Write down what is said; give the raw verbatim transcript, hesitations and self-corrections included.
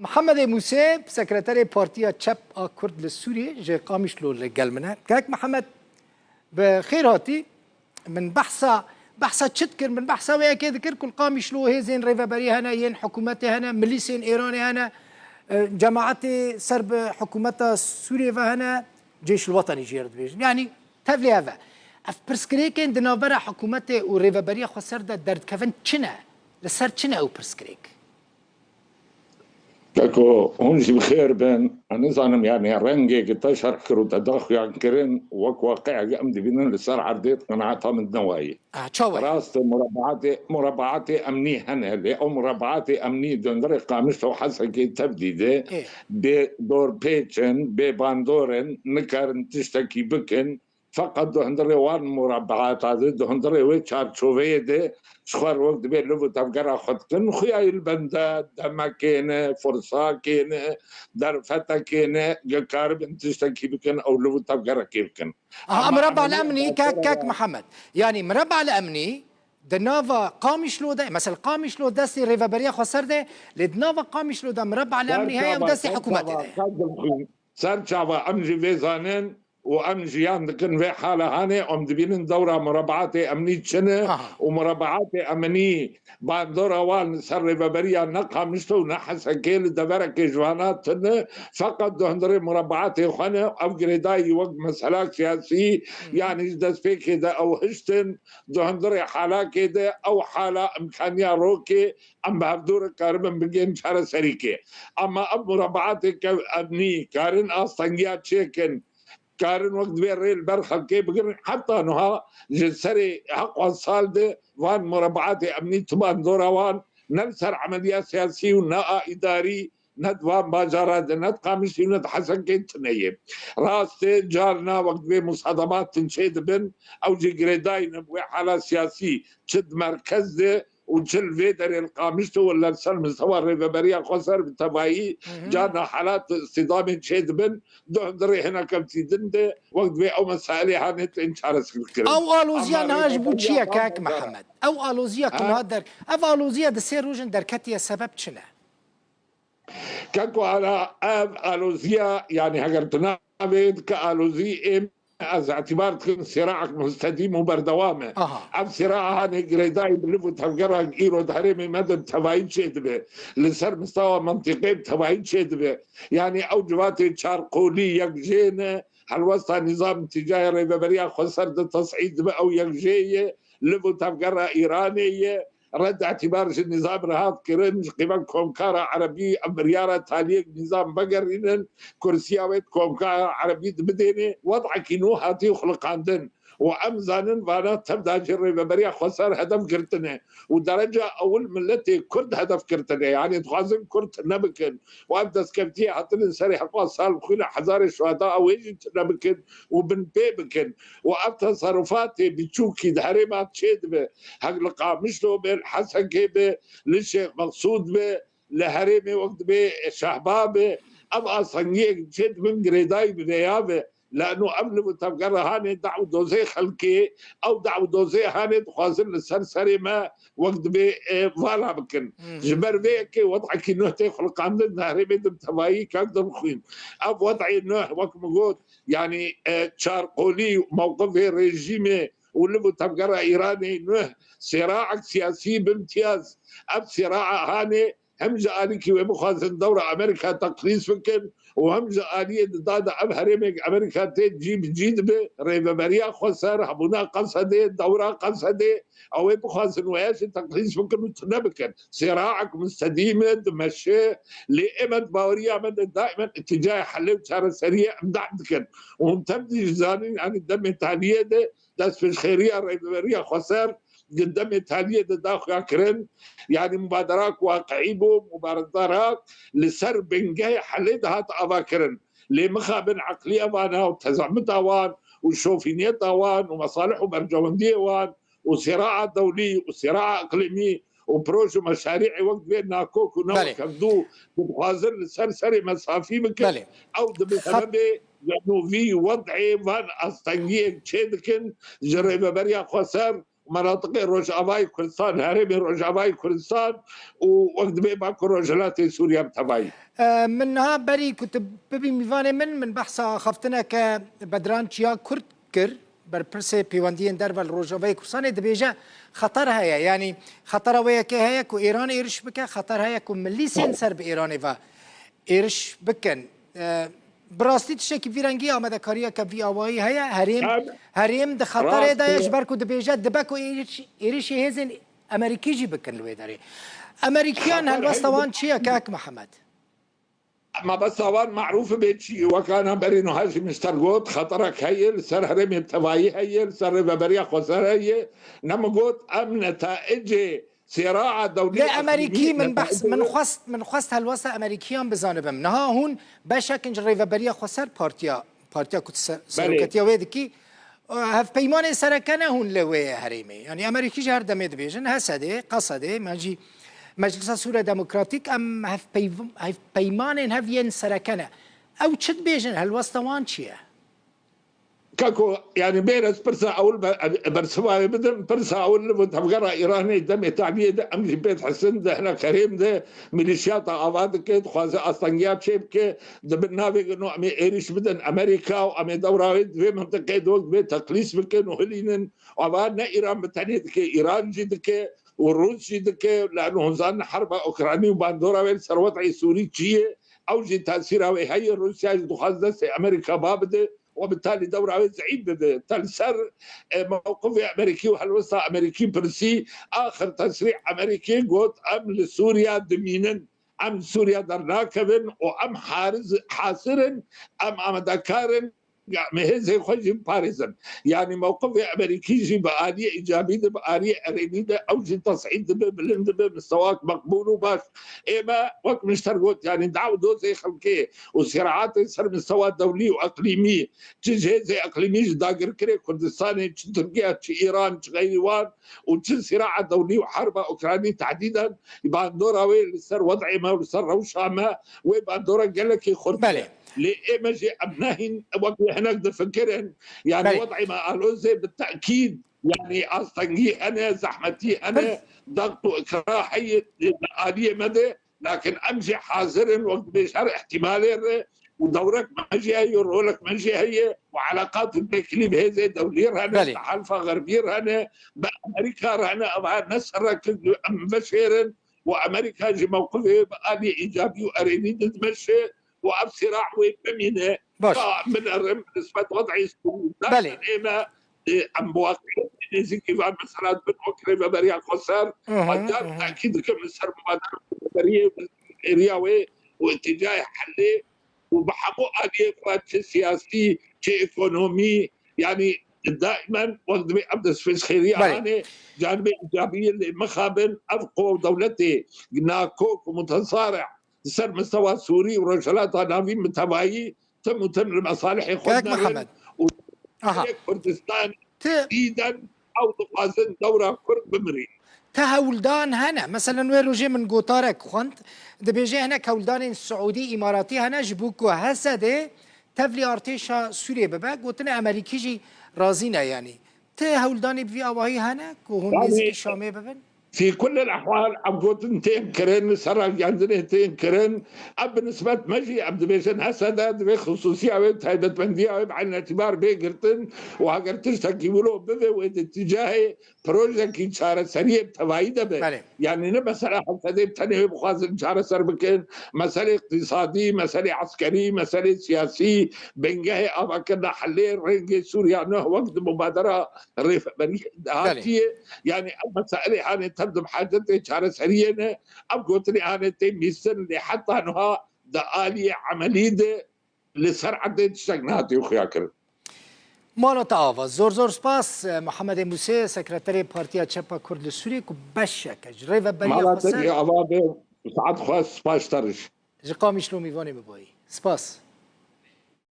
Mihemedê Mûsê, sekreterê Partiya Çep a Kurd li Sûriyê ji Qamişlo li gel min e. Gerek Mihemed, bi xêr hatî. Min behsa, behsa çi dikir? Min behsa wê yekê dikir ku li Qamişlo hêzên rêveberiyê hene, yên hikûmetê hene, milîsên Êranê hene, e, cemaetê ser bi hikûmeta Sûriyê ve hene, Ceyşul Wetanî jê re dibêjin. Yanî tevlê ev e. Ev pirsgirêkên di navbera hikûmetê û rêveberiya xweser de derdikevin çi ne? Li ser çi ne ew pirsgirêk? Keko, hûn jî bi xêr bin. Ez nizanim, yanî rengê ku te şerh kir û te daxuyan kirin, wek waqiek em dibînin li ser erdê di qenaeta min di newayî. Ah, çawa ye? Rast e, murebaatê, murebaatê emnî hene, lê ew murebaatê emnî di hundirê Qamişlo û Hesekê tevdî de Ê. bê dorpêç in, bê bandor in, nikarin tiştekî bikin. Feqet di hundirê wan murebaata de, di hundirê wê çarçoveyê de ji xwe re wek dibê liv û tevgera xwe dikin. Xuya yî li bende demekê ne, firsakê ne, derfetekê ne, ge karibin tiştekî bikin, ew liv û tevgerekê bikin. Aha, Ama mireba li emnî, emnî kek, kek Mihemed. Yanî mireba li emnî di nava Qamişlo de, mesela Qamişlo destê rêveberiya xweser de, lê di nava Qamişlo de mireba li emnî heye û destê hikûmetê de ye. Ser çava em jî vê zanin û em jiyan dikin vê hala hanê, em dibînin dewra murebaatê emnî çi ne Aha. û murebaatê emnî bandora wan li ser rêveberiya ne Qamişlo û ne Hesekê li deverekê ji vana tune, feqet di hundirê murebaatê xwe ne, ev girêdayî wek mesela siyasî, Hı hı. yanî ji destpêkê de ew hiştin, di hundirê halakê de ew hala imkaniya rokê em bi hevdû re karibin bigihên çareserîkê. Ama ev murebaatê ke emnî karin astengiya çêkin, karin wek divê rê li ber xelkê bigirin. Heta niha ji serê heqwan sal de van murebaatê emnî tu bandora wan ne li ser emeliya siyasî û ne a îdarî, ne di van bajara de, ne di Qamişlî û ne di Hesekê tune ye. Rast e, carna wek divê musademat din çê dibin, ew jî girêdayî ne bi wê hala siyasî çi di merkez de û çi li vê derê li Qamişlo wele li ser mistewa rêveberiya xweser bi tevayî Hı hı. carna halat îstîdamên çê dibin, di hundirê hinekevtî din de wek divê ew meselê hanê tên çareserkirin. Ew aloziya Ama niha ji bo çi ye, rêveberiya kek van Mihemed? Ew aloziya ku Ha? niha der-, ev aloziya di sê rojin derketiye sebeb çi ne? Keko Ala, ev aloziya, yanî heger tu navê dike alozî, êm ez îtibar dikim sîraek mustedîm û berdewam e. Aha. Ev sîraa hanê girêdayî bi liv û tevgera îro di herêmê me de bi tevayî çêdibe. Li ser mistewa mintîqê bi tevayî çêdibe. Yanî ew civatê çar qolî yek jê ne, helwesta nîzam tîcayê rêveberiya xweser de tesîd dibe, ew yek jê ye, liv û tevgera Îranê ye, red îtibar ji nîzam re hat kirin, ji qîmet komkara erebî em biryara taliyek nîzam vegerînin, kursiya wê di komkara erebî de bidêne, wed'ekî nû hatiye xuliqandin. Û em zanin vana tev de jî rêveberiya xweser hedef girtine. Û dereca ewil miletê Kurd hedef girtine. Yanî dixwazin Kurd tune bikin. Û ev destkeftiyê hatine serê heqwan sal xwîna hezarê şuheda wê jî tune bikin û binpê bikin. Û ev teserrufatê biçûkî di herêma çêdibe. Hek li Qamişlo be, li Hesekê be, li Şêx Meqsûd be, li herêmê wek dibê Şehba be, ev astengiyek çêdibin girêdayî bi vêya ve. Lano ev li tevgera hanê daw dozê xelkê, ew daw dozê hanê dixwazin li ser serê me wek dibê, e, vala bikin. Hı hı. Ji ber vê yekê wed'ekî nuh tê xuliqandin di herêmê de bi tevayî kek dixwîn. Ev wed'ê nuh wek min got, yanî, e, çar qolî mewqifê rejîmê û li bo tevgera Îranê nuh sêraek siyasî bi imtiyaz. Ev sêraa hanê hem ji alîkî wê bixwazin dewra Amerîka teqlîs bikin û hem ji aliyê dida de ev herêmê Amerîka tê cî bi cî dibe, rêveberiya xweser, hebûna Qesedê, dewra Qesedê, ew ê bixwazin wêya jî teqlîs bikin û tune bikin. Sêraek mustedîm e, dimeşe, lê ême di baweriya me de daîmen îtîcayê helê û çareseriyê em deh dikin. Û hûn tev dî jî zanîn, yanî demê taliyê de destpêşxêriya rêveberiya xweser di demê taliyê de da xuya kirin. Yanî mubaderak waqiî bû, mubaderak li ser bingehê helê dihat ava kirin. Lê mixabin eqliya vana û tezamita wan û şofîniyeta wan û mesalih û bercewendiyê wan û sêraa dewlî û sêraa iqlîmî û proje û meşarîê wek divê nakok û ne Belê. wek hevdû dixwazin li ser serê me safî bikin. Belê. Ew dibe Xat- sebebê Yanî vî wed'ê van astengiyek çê dikin ji rêveberiya xweser û menatiqê Rojavayê Kurdistan, herêmê Rojavayê Kurdistan û wek dibê Bakur Rojhilatê Sûriye bi tevayî. E, min niha berî ku tu bibî mîvanê min, min behsa axaftineke Bedran Çiya Kurd kir, berpirsê pêwendiyên derve li Rojavayê Kurdistanê, dibêje xeter heye. Yanî xetera wê yekê heye ku Îran êriş bike, xeter heye ku milîsên ser bi Îranê ve êriş bikin. E, bi rastî tiştekî vî rengî, amadekariyeke vî awayî heye. Herêm, herêm di xeterê de ye, ji ber ku dibêje dibe ku êriş, êrişî hêzên Amerîkî jî bikin li wê derê. Amerîkiyan helwesta wan çi ye, kak Mihemed? Mabesta wan marûf be çi, wekana berî nuha jî min ji te got, xeterek heye, li ser herêmê bi tevayî heye, li ser rêveberiya xweser heye. Ne min got, em netaicê sêraa dewlî Lê Amerîkî, min behs, min xwest, min xwest helwesta Amerîkiyan bizanibim. Niha hûn beşek in ji rêveberiya xweser partiya, partiya ku tu se-, seroketiya wê dikî, e, hevpeymanên sereke ne hûn li wê herêmê. Yanî Amerîkî jî her demê dibêjin, Hesedê, Qesedê, me jî Meclisa Sûriya Demokratîk, em hevpeyv-, hevpeymanên hev yên sereke ne. Ew çi dibêjin, helwesta wan çi ye? Kako, yanî bêre ez pirsa ewil be-, bersiva wê bidim, pirsa ewil li bo tevgera Îranê demê tabiyê de em jî pê dihesin di hinek herêm de milîşiyata ava dike, dixwaze astengiya çêbike, di bin navê gino em ê êrîş bidin Amerîka û em ê dewra wê di vê mintiqê de wek divê teqlîs bikin û hilînin. Ava ne Îran bi tenê dike, Îran jî dike û Rûs jî dike, lano hûn zanin herba Ûkranî û bandora wê li ser wed'ê Sûrî çi ye, ew jî tesîra wê heye, Rûsya jî dixwaze destê Amerîka ba bide. Û bi talî dewra wê zeîf bibe. Te li ser, e, mewqifê Amerîkî û helwesta Amerîkî pirsî, axir tesrîh Amerîkî got, em li Sûriya dimînin, em li Sûriya dernakevin û em hariz, hazir in, em amadekar in, em hêzên xwe jî biparêzin. Yanî mewqifê Amerîkî jî bi aliyê îcabî de, bi aliyê erênî de, ew jî tesîd dibe, bilind dibe, mistewak meqbûl û baş. Ê me, wek min ji te got, yanî daw dozê xelkê û sîraatê ser mistewa dewlî û eqlîmî, çi ji hêzê eqlîmî ji dagirkirê Kurdistanê, çi Tirkiye, çi Îran, çi xeyrî wan û çi sîraa dewlî û herba Ukraynî tehdîdan bandora wê li ser wed'ê me û li ser rewşa me, wê bandora gelekî xurt be. Belê. Lê ê me jî em nehîn wek wê hinek difikirin. Yanî Belê. Wed'ê me alozê bi tekîd, yanî astengî hene, zehmetî hene, Pir- dext û ikra heye li aliyê me de. Lakin em jî hazir in, wek dibêj her ihtimalê re û dewrek me jî heye, rolek me jî heye û eleqatên têkilî bi hêzê dewlî re hene, Belê. Tehalfa Xerbî re hene, bi Amerîka re hene, ev her ne serek em veşêrin û Amerîka jî mewqifê bi alî îcabî û erênî de dimeşe û ev sîra wê bimîne. Baş. Ka em binerin bi nisbet wed'ê Sûrî. Belê. Zaten ê me e, em bi waqî nêzîkî van mesela dibin wek rêveberiya xweser. Hı hı, Acar hı hı. Tekîd dikim li ser mubadera rêveberiya wê û îtîcayê helê û bi hemû aliyê xwe, çi siyasî, çi ekonomî, yanî daimen wek divê ev destpêşxêriya Belê. Hane, canibê îcabiyê lê mixabin, ev qo dewletê nakok û mutesarih li ser mistewa Sûrî û Rojhilata Navîn bi tevayî tim û tim li mesalihê xwe Kek dinerin Mihemed. Û Aha. Kurdistan Ti dîden ew dixwazin dewra Kurd bimirî. Ti hewldan hene. Meselen wê rojê min gotarek xwend, dibêje hinek hewldanên Siûdî, Îmaratî hene ji bo ku Hesedê tevlî artêşa Sûriyê bibe. Gotinê Amerîkî jî razî ne yanî. Ti hewldanê bi vî awahî hene ku hûn Yanî nêzîkî Şamê bibin? Fî kulil ehwal, ev gotin tên kirin, li ser ragihandinê tên kirin. Ev bi nisbet me jî, em dibêjin Hesede, divê xisûsiya wê, taybetmendiya wê bi eynetîbar bê girtin û heger tiştekî wilo bibe wê di tîcahê projekî çareseriyê bi tevayî de be. Belê. Yanî ne mesela Hesedê bi tenê wê bixwazin çareser bikin, meselê iqtîsadî, meselê eskerî, meselê siyasî, bingehê avakirina helê rêngê Sûriya neh wek di mubadera rêveberî Belê. Hatiye. Yanî ev meselê hanê tev di bi hacetê çareseriyê ne, ev gotinê hanê tê mîsin, lê heta niha di aliyê emelî de li ser erdê tiştek nehatiye xuyakirin. Mala te ava. Zor zor spas, eh, Mihemedê Mûsê, sekreterê Partiya Çepa Kurd li Sûriyê ku beşeke ji rêveberiya Mala te Xweser jî ava be, saet xweş, spas te rij. Ji Qamişlo mîvanê me bûyî. Spas.